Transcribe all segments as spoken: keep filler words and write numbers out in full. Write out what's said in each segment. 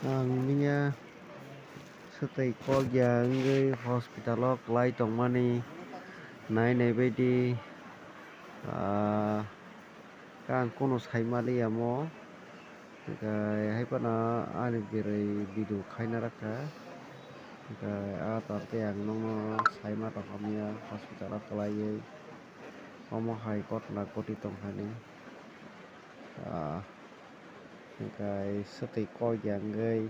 Ang miya swtwi kok ya wngwi hospital o kwlai tongmani nai nai baidi, ah, khe ang kunu sai maliya mo, hwnkhe hai phano ani bwrwi video khaina rwkha, hwnkhe ah tor tei ang nokno sai ma tongkha miya hospital o kwlaiwi, omo hai gotna goti tongkha ni. Ah, hwnkhe swtwi kok ya wngwi,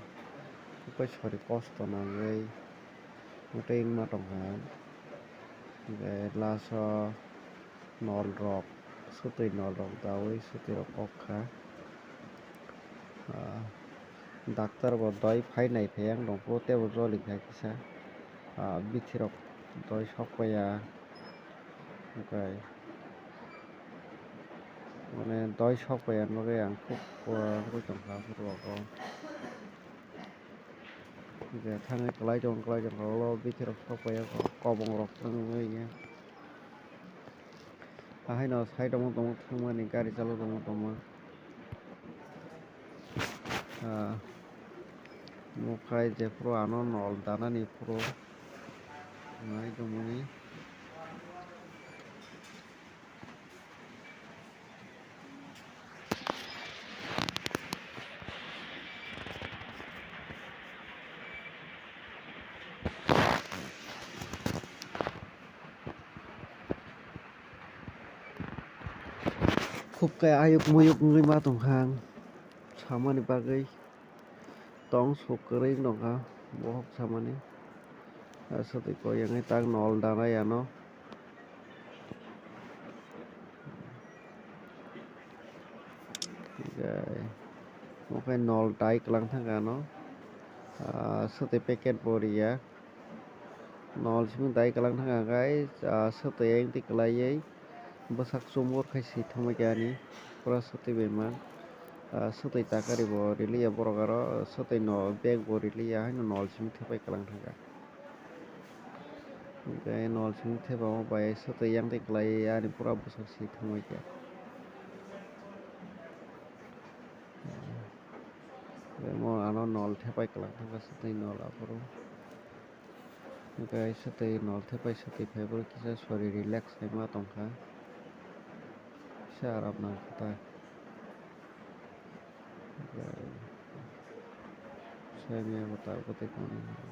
tei sori kosto nangwi, tei wngma tongkha. Hwnkhe last o nol rok, swtwi nol rok daui swtwi rok kok kha. Ah, doctor bo doi phai nai phai yang tongphuru, tei bo joli kha kisa. Ah, bithi rok doi sok paiya. Hwnkhe mane doi sok paiya bagwi ang khub, ah, wngwi tongkha borok rok. Hwnkhe thangwi kwlai tong, kwlai tong, ulo bithi rok sok paiya, kobong rok wngwi ya. Haino side o tongma thangmani gari chalok tongma tongma. Ah, nukha jephuru ano nol danani phuru nai tongmani. Khub khe ayuk muyuk wngwi ma tongkha ang samani bagwi. Tong sok kwrwi nokha bohok samani. Aswtwi kok ya wngwi tak nol danai ano. Hwnkhe nol dai kwlang thangkha ano. Ah, swtwi packet bo riya. Nol simi dai kwlang thangkha khe, ah, swtwi ayang twi kwlaiwi bwsak chumui khai si thangbai khe ani pura swtwi bai ma. Ah, swtwi takari bo riliya borok aro swtwi no bag bo riliya haino nol simi thepai kwlang thangkha. Hwnkhe nol simi thepama bai swtwi yang twi kwlaiwi ani pura bwsak si thangbai khe. Omo ano nol thepai kwlang thangkha swtwi nol aphuru. Hwnkhe swtwi nol thepai swtwi phaibo kisa sori relax khai ma tongkha. Kisa aram nangkha ta. Hwnkhe sai maya bo tabuk tei tongmani.